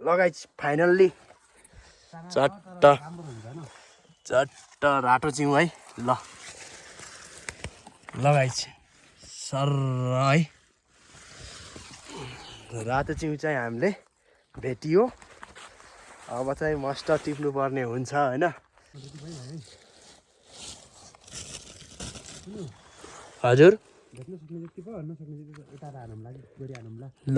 लगाइछ finally चट्ट रातो चिउ है। ल लगाइछ सर है। रातो चिउ चाहिँ हामीले भेटियो। अब चाहिँ मस्ट टिप्नु पर्ने हुन्छ हैन। हजुर ल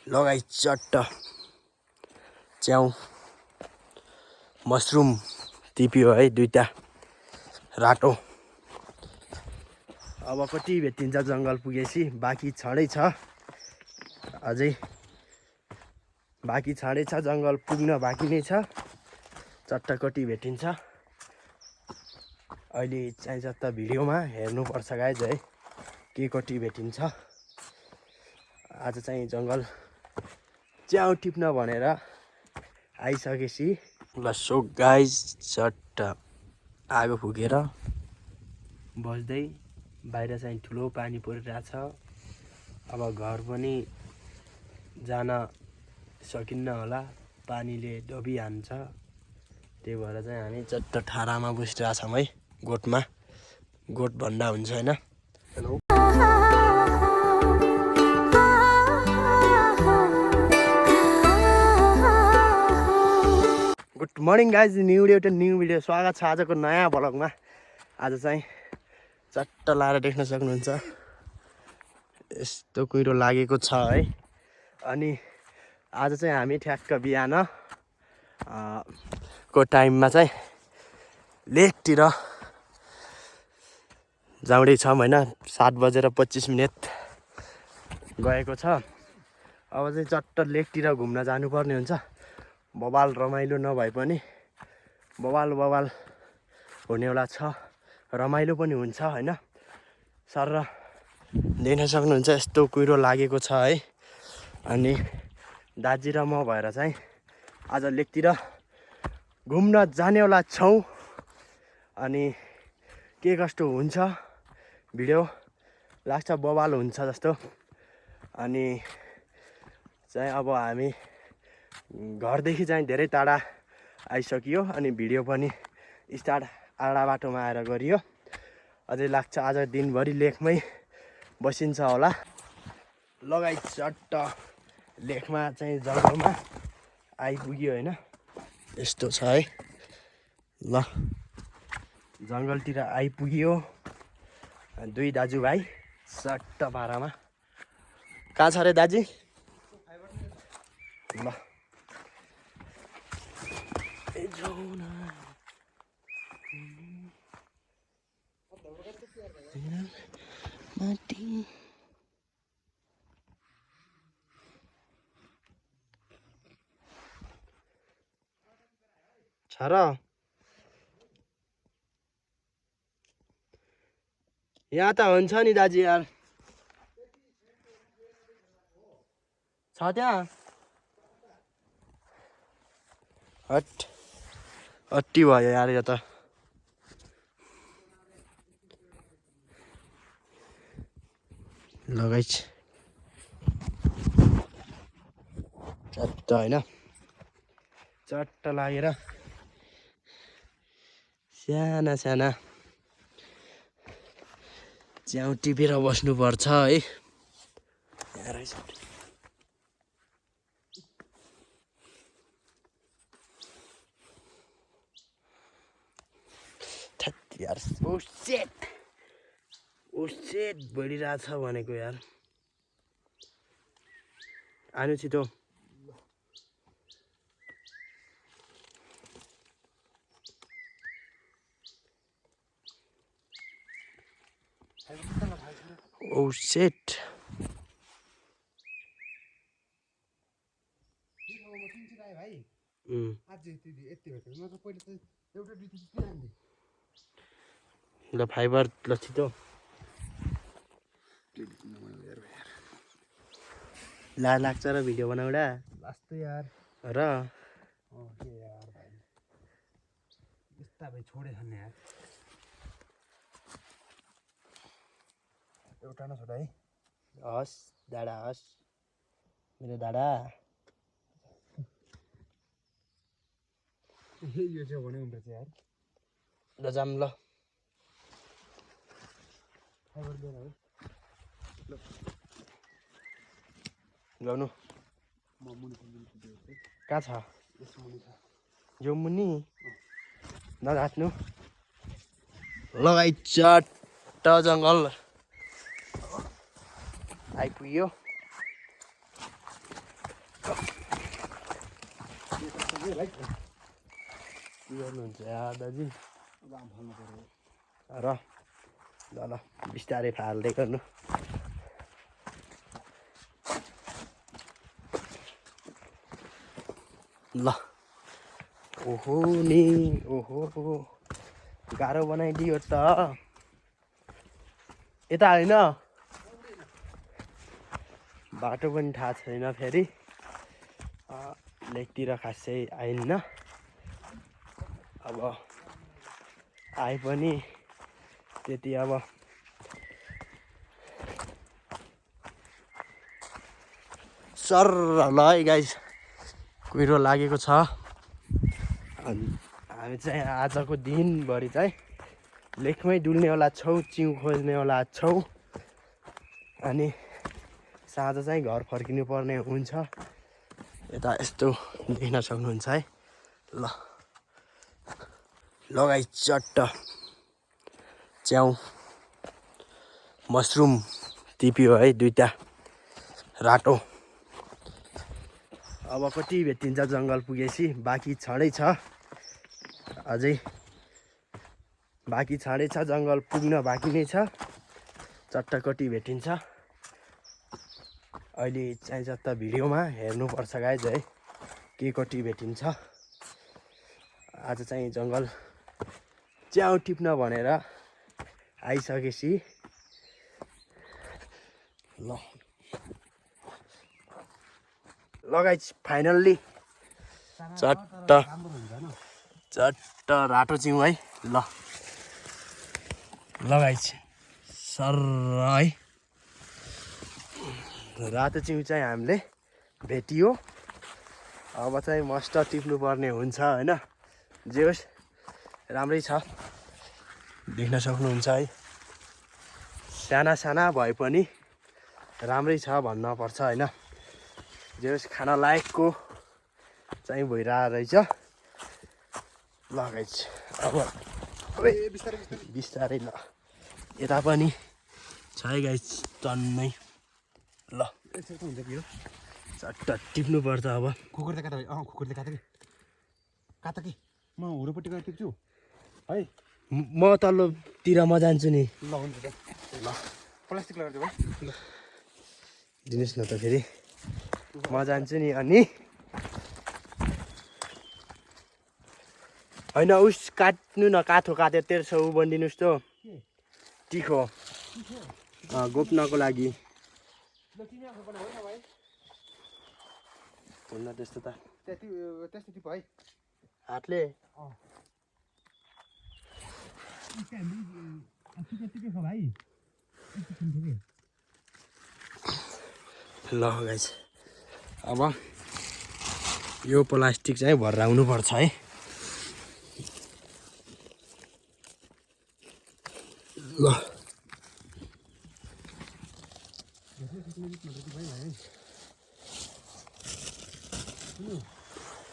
लगाइ चट्ट च्याउ मसरुम टिप्यो है दुईटा रातो। अब कति भेटिन्छ जङ्गल पुगेपछि बाँकी छँदै छ अझै बाँकी छँदै छ जङ्गल पुग्न बाँकी नै छ। चट्ट कति भेटिन्छ अहिले चाहिन्छ त भिडियोमा हेर्नुपर्छ गाइज है के कति भेटिन्छ। आज चाहिँ जङ्गल च्याउ टिप्न भनेर आइसकेपछि ल सो गाइज चट्ट आगो फुकेर बस्दै बाहिर चाहिँ ठुलो पानी परिरहेछ। अब घर पनि जान सकिन्न होला पानीले डबिहाल्छ। त्यही भएर चाहिँ हामी चट्ट ठारामा बसिरहेछौँ है गोठमा। गोठ भन्दा हुन्छ हैन। Hello good morning guys. New video स्वागत छ आजको नयाँ भ्लगमा। आज चाहिँ चट्ट लाएर देख्न सक्नुहुन्छ यस्तो कुहिरो लागेको छ है। अनि आज चाहिँ हामी ठ्याक्क बिहान को टाइममा चाहिँ लेकतिर जाँदैछौँ होइन। 7:25 गएको छ। अब चाहिँ चट्ट लेकतिर घुम्न जानुपर्ने हुन्छ। बबाल रमाइलो नभए पनि बबाल हुनेवाला छ। रमाइलो पनि हुन्छ होइन। सर देख्न सक्नुहुन्छ यस्तो कुहिरो लागेको छ है। अनि दाजी र म भएर चाहिँ आज लेकतिर घुम्न जानेवाला छौँ। अनि के कस्तो हुन्छ भिडियो लाग्छ बवाल हुन्छ जस्तो। अनि चाहिँ अब हामी घरदेखि चाहिँ धेरै टाढा आइसकियो। अनि भिडियो पनि स्टार्ट आडा बाटोमा आएर गरियो। अझै लाग्छ आज दिनभरि लेकमै बसिन्छ होला। लगाइ चट्ट लेकमा चाहिँ जङ्गलमा आइपुग्यो होइन। यस्तो छ है। ल जङ्गलतिर आइपुग्यो दुई दाजुभाइ चट्ट पारामा। कहाँ छ रे दाजी? ल छ र यहाँ त हुन्छ नि दाजी यार। छ त्यहाँ हट अट्टी भयो यार यो त। लगाइछ चट्ट होइन। चट्ट लागेर साना साना च्याउ टिपेर बस्नुपर्छ है। यहाँ रहेछ यार। ओ सेट बढिरहेछ भनेको यार। आनु छिटो। ओ सेट ल फाइबर ल छिटो लाग्छ र भिडियो बनाउँदा लास्ट यार र यार भाइ यस्ता भाइ छोडेछन् यार। एउटा न छोडा है। हस् दाडा हस् मेरो दाडा। यो चाहिँ भने हुन्छ यार ल जाम ल। गर्नु कहाँ छ यो मुनि नघाट्नु। लगाइ चट्ट जङ्गल आइपुग्यो। के गर्नुहुन्छ यार दाजु र ल ल बिस्तारै फाल्दै गर्नु। ल ओहो नि ओहो गाह्रो बनाइदियो त यता होइन बाटो पनि थाहा छैन फेरि लेकतिर खासै आइन्न। अब आए पनि त्यति अब सर ल है गाइस कुहिरो लागेको छ। अनि हामी चाहिँ आजको दिनभरि चाहिँ लेकमै डुल्नेवाला छौँ, चिउ खोज्नेवाला छौँ। अनि साँझ चाहिँ घर फर्किनु पर्ने हुन्छ। यता यस्तो देख्न सक्नुहुन्छ है। ल लगाइ चट्ट च्याउ मसरुम टिप्यो है दुईटा रातो। अब कति भेटिन्छ जङ्गल पुगेपछि बाँकी छँदै छ अझै बाँकी छँदै छ जङ्गल पुग्न बाँकी नै छ। चट्ट कति भेटिन्छ अहिले चाहिँ जता भिडियोमा हेर्नुपर्छ गाइज है के कति भेटिन्छ। आज चाहिँ जङ्गल च्याउ टिप्न भनेर आइसकेपछि ल लगाइ फाइनल्ली चट्ट रातो चिउ है। ल लगाइ सर है रातो चिउ चाहिँ हामीले भेटियो। अब चाहिँ मस्ट टिप्नु पर्ने हुन्छ होइन। जे होस् राम्रै छ देख्न सक्नुहुन्छ है। साना साना भए पनि राम्रै छ भन्न पर्छ होइन। जे होस् खान लायकको चाहिँ भइरहेको रहेछ। लगाइ अब बिस्तारै ल यता पनि छ है गाइस टन्नै। ल चट्ट टिप्नु पर्छ अब। खुकुर काट खुकुरले काट कि म हुरोपट्टि गएर टिप्छु है। म तल्लोतिर म जान्छु नि। ल हुन्छ त ल प्लास्टिक लगाएर है ल दिनुहोस् न त फेरि म जान्छु नि। अनि होइन उस काट्नु न काठो काटेर तेर्सो उ बनिदिनुहोस् त तिखो गोप्नको लागि हुन्न त्यस्तो त त्यस्तो टिप है हातले। ल गाइस अब यो प्लास्टिक चाहिँ भर्राउनु पर्छ है। ल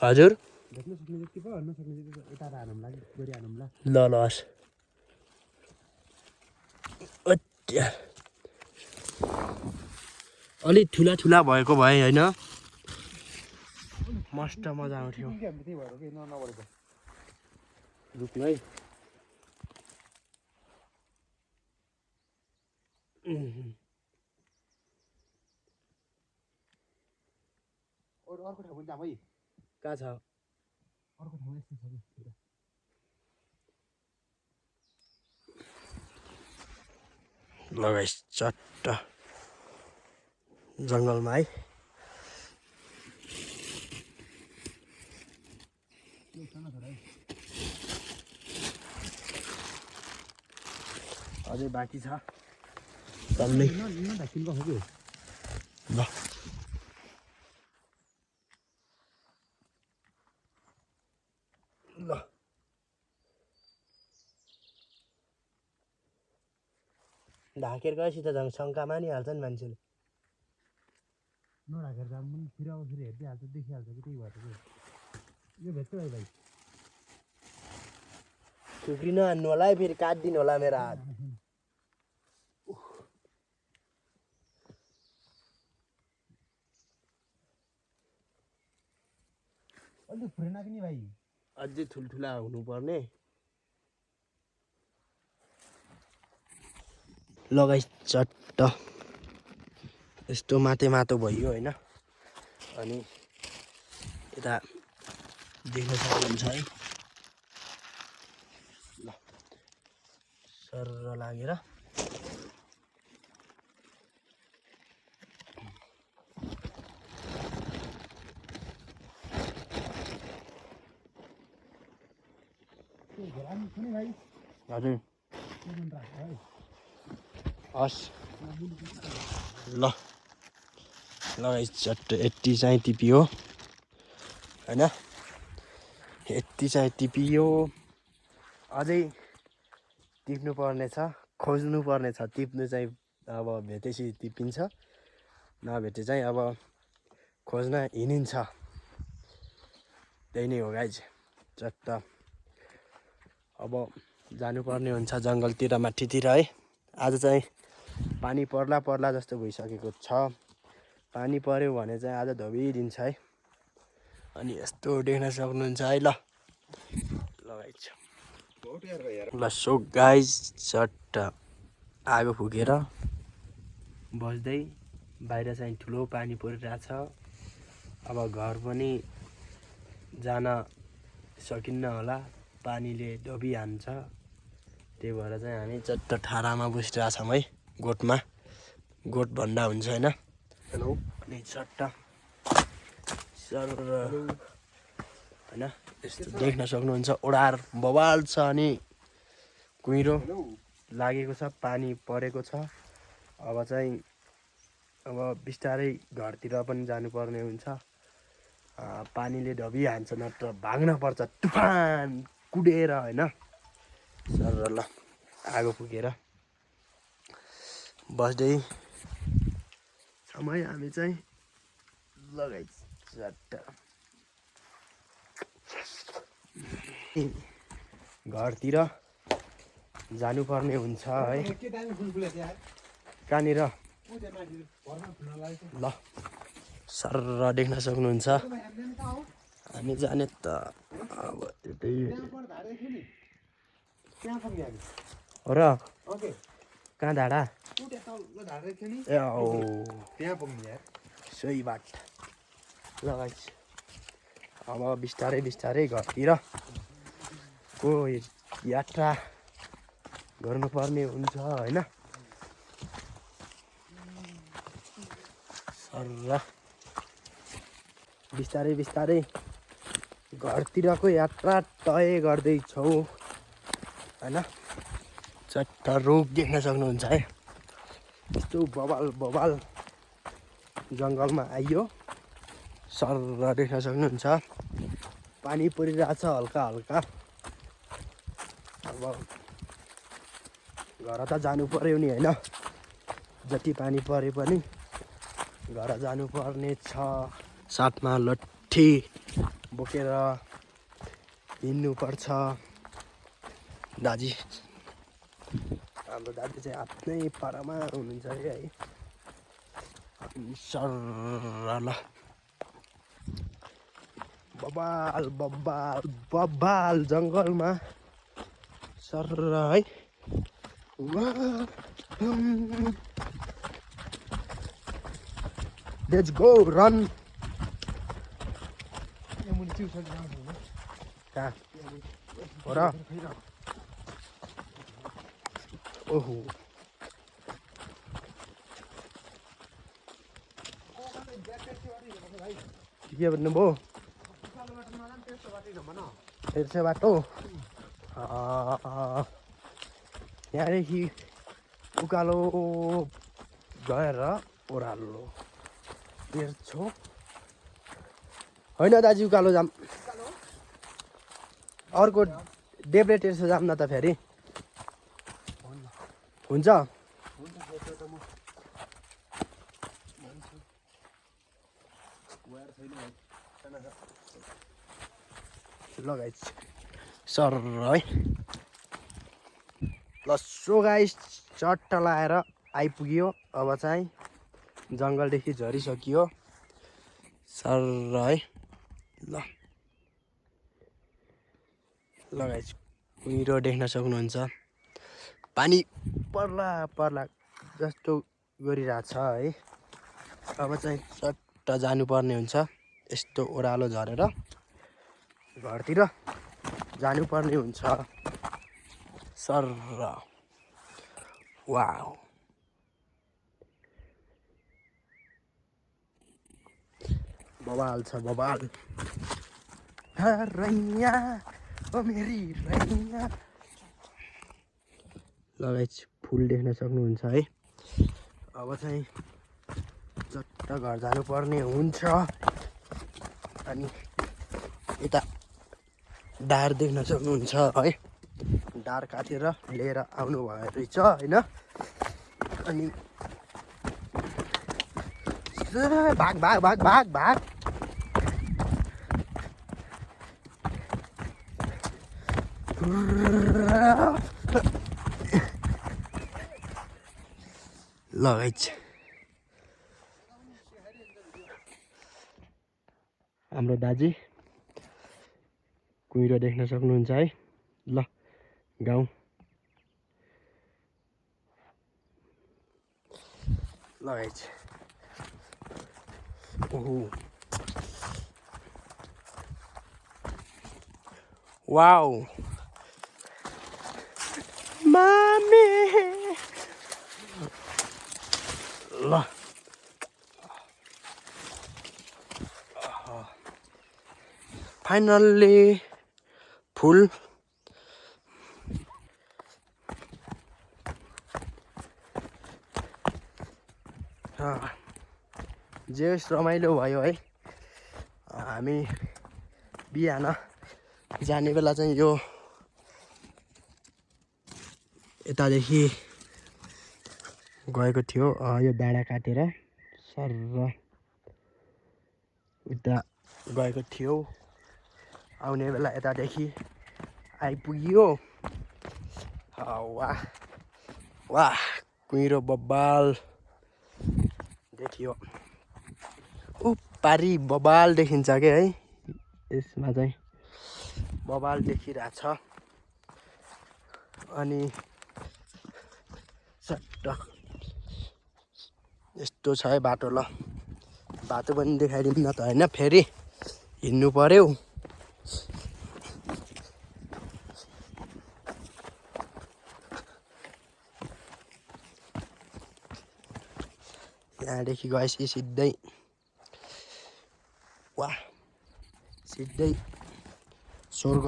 हजुर भेट्न सक्ने जति भयो नसक्ने जति यता हानौँ लागि गरी हानौँ ल। ल ल हस् अलि ठुला ठुला भएको भए होइन मस्त मजा आउँथ्यो। त्यही भएर कि नबढेको रुक्नु है। अर्को ठाउँ पनि जाम है। कहाँ छ अर्को ठाउँ यस्तो छ कि लगाइ चट्ट जङ्गलमा है। अझै बाँकी छ डल्लै नढाकिनुको हो कि ल ल ढाकेर गएपछि त झन् शङ्का मानिहाल्छ नि मान्छेले नढाकेर जाम पनि फेरि अब फेरि हेरिदिइहाल्छ देखिहाल्छ कि त्यही भएर चाहिँ यो भेट्छ है भाइ थुक्री नहान्नु होला है फेरि काटिदिनु होला मेरो हात अलिक फुरेन कि नि भाइ अझै ठुल्ठुला हुनुपर्ने लगाइ चट्ट यस्तो मातो भयो होइन अनि यता देख्न सक्नुहुन्छ है ल सरर लागेर हजुर हस् ल लगाइ चट्ट यति चाहिँ टिपियो होइन यति चाहिँ टिपियो अझै टिप्नु पर्ने छ खोज्नु पर्ने छ टिप्नु चाहिँ अब भेटेपछि टिपिन्छ नभेटे चाहिँ अब खोज्न हिँडिन्छ त्यही नै हो गाइज चट्ट अब जानुपर्ने हुन्छ जङ्गलतिर माथितिर है आज चाहिँ पानी पर्ला जस्तो भइसकेको छ पानी पर्यो भने चाहिँ आज धोबिदिन्छ है अनि यस्तो देख्न सक्नुहुन्छ है ल लगाइछ ल सो गाइज चट्ट आगो फुकेर बस्दै बाहिर चाहिँ ठुलो पानी परिरहेछ अब घर पनि जान सकिन्न होला पानीले डोबिहाल्छ त्यही भएर चाहिँ हामी चट्ट ठाडामा बसिरहेछौँ है गोठमा गोठ भन्दा हुन्छ होइन हेलो अनि चट्ट सर होइन यस्तो देख्न सक्नुहुन्छ ओडार बवाल छ अनि कुहिरो लागेको छ पानी परेको छ अब चाहिँ अब बिस्तारै घरतिर पनि जानुपर्ने हुन्छ पानीले डबिहाल्छ नत्र भाग्न पर्छ तुफान कुदेर होइन सर ल आगो फुकेर बस्दै समय हामी चाहिँ लगाइ चट्ट घरतिर जानुपर्ने हुन्छ है कहाँनिर ल सर देख्न सक्नुहुन्छ हामी जाने त अब त्यतै हो र कहाँ धाडा ए सही बात लगाइ अब बिस्तारै बिस्तारै घरतिर को यात्रा गर्नुपर्ने हुन्छ होइन सर बिस्तारै बिस्तारै घरतिरको यात्रा तय गर्दैछौँ होइन चट्ट रुख देख्न सक्नुहुन्छ है यस्तो बवाल जङ्गलमा आइयो सर देख्न सक्नुहुन्छ पानी परिरहेछ हल्का हल्का अब घर त जानु पर्यो नि होइन जति पानी परे पनि घर जानुपर्ने छ साथमा लट्ठी बोकेर हिँड्नुपर्छ दाजी हाम्रो दाजु चाहिँ आफ्नै पारामा हुनुहुन्छ अरे है सर ल बब्बाल जङ्गलमा सर है लेट्स गो रन कहाँ हो र ओहो के भन्नुभयो तेर्से बाटो यहाँदेखि उकालो गएर ओह्रालो तेर्छो होइन दाजु उकालो जाम अर्को देब्रे तेर्छो जाम न त फेरि हुन्छ ल गाइस सर है ल सो गाइस चट्ट लाएर आइपुग्यो अब चाहिँ जङ्गलदेखि झरिसकियो सर है ल गाइस कुहिरो देख्न सक्नुहुन्छ पानी पर्ला पर्ला जस्तो गरिरहेछ है अब चाहिँ चट्ट जानुपर्ने हुन्छ यस्तो ओह्रालो झरेर घरतिर जानुपर्ने हुन्छ सर वाउ बवाल छ बवाल रैया ओ मेरी रैया लगाइछ फुल देख्न सक्नुहुन्छ है अब चाहिँ चट्ट घर जानुपर्ने हुन्छ अनि यता डार देख्न सक्नुहुन्छ है डार काटेर लिएर आउनु भयो रहेछ होइन अनि भाग भाग भाग भाग भाग लगाइछ हाम्रो दाजी कुहिरो देख्न सक्नुहुन्छ है ल गाउँ लगाइछ ओहो वाउ मामे ल फाइनल्ली फुल जे रमाइलो भयो है हामी बिहान जाने बेला चाहिँ यो यतादेखि गएको थियो यो डाँडा काटेर सर उता गएको थियो आउने बेला यतादेखि आइपुग्यो वाह वाह कुहिरो बब्बाल देखियो पारी बबाल देखिन्छ के है यसमा चाहिँ बबाल देखिरहेछ अनि सट्ट यस्तो छ है बाटो ल बाटो पनि देखाइदिउँ न त होइन फेरि हिँड्नु पर्यो यहाँदेखि गएपछि सिधै वाह सिधै स्वर्ग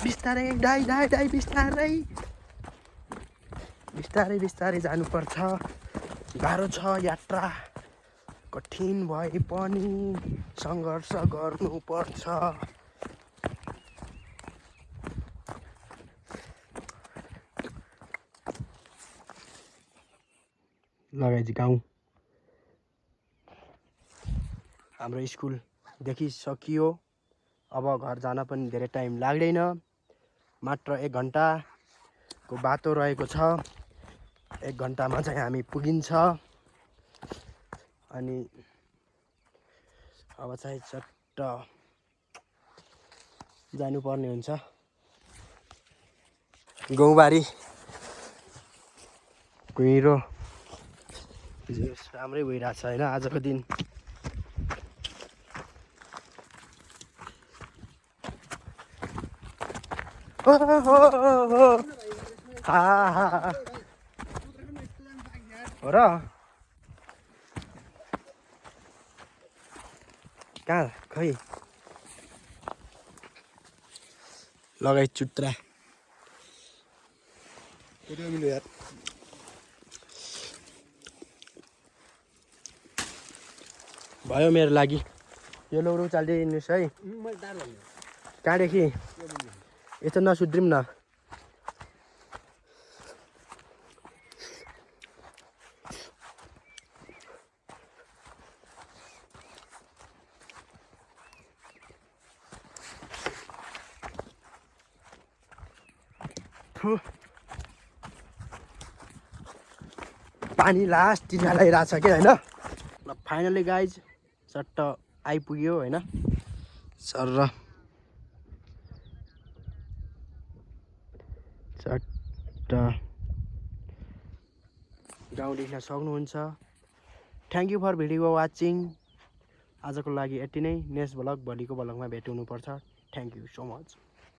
बिस्तारै दाइ दाइ दाइ बिस्तारै बिस्तारै बिस्तारै जानुपर्छ गाह्रो छ यात्रा कठिन भए पनि सङ्घर्ष गर्नुपर्छ लगाइज गाउँ हाम्रो स्कुल देखिसकियो अब घर जान पनि धेरै टाइम लाग्दैन मात्र 1 घन्टाको बाटो रहेको छ 1 घन्टामा चाहिँ हामी पुगिन्छ अनि अब चाहिँ चट्ट जानुपर्ने हुन्छ गाउँबारी कुहिरो राम्रै भइरहेछ होइन आजको दिन हो र कहाँ खै लगाइ चुत्रा भिडियो मिल्यो यार भयो मेरो लागि यो लौरो चालिदिनुहोस् है मैले टाढो भन्यो कहाँदेखि यस्तो नसुध्रिम न पानी लास्ट टिका लगाइरहेको छ कि होइन ल फाइनली गाइज चट्ट आइपुग्यो होइन सर र चट्ट गाउँ देख्न सक्नुहुन्छ thank you for video watching आजको लागि यति नै नेक्स्ट भ्लग भोलिको भ्लगमा भेट हुनुपर्छ थ्याङ्क यू सो मच